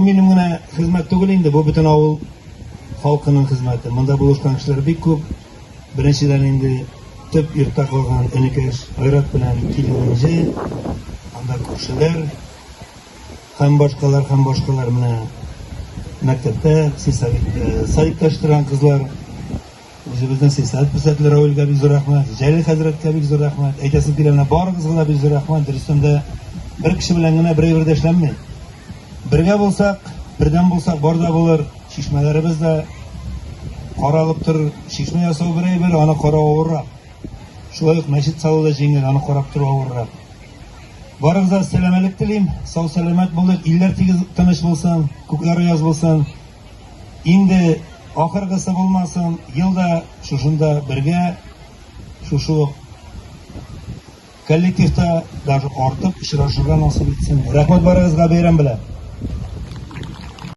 Бу минем генә хезмәт түгел инде, бу бөтен авыл халкының хезмәте. Монда булышкан кешеләр бик күп. Беренчедән инде төп йортта калган энекәш Айрат белән килен Энҗе, анда күршеләр һәм башкалар, һәм башкалар менә мәктәптә сельсовет, э, садикта эшләгән кызлар, үзебезнең сельсовет председателе Равилгә бик зур рәхмәт, Җәлил хәзрәткә бик зур рәхмәт. Әйтәсем килә, менә барыгызга да бик зур рәхмәт. Дөрестән дә бер кеше белән генә бер әйбер дә эшләнми. Бергә булсак, бердәм булсак, бар да булыр. Чишмәләребез дә каралып торыр. Чишмә ясау бер әйбер, аны карау авыррак. Шулай ук мәчет салу да җиңел, аны карап тору авыррак. Барыгызга сәламәлек телим, сау-сәламәт булыйк, илләр тигез тыныч булсын, күкләр аяз булсын. Инде ахыргысы булмасын, ел да шушында бергә, шушы ук коллективта даже артык очрашырга насыйп итсен. Рәхмәт барыгызга бәйрәм белән.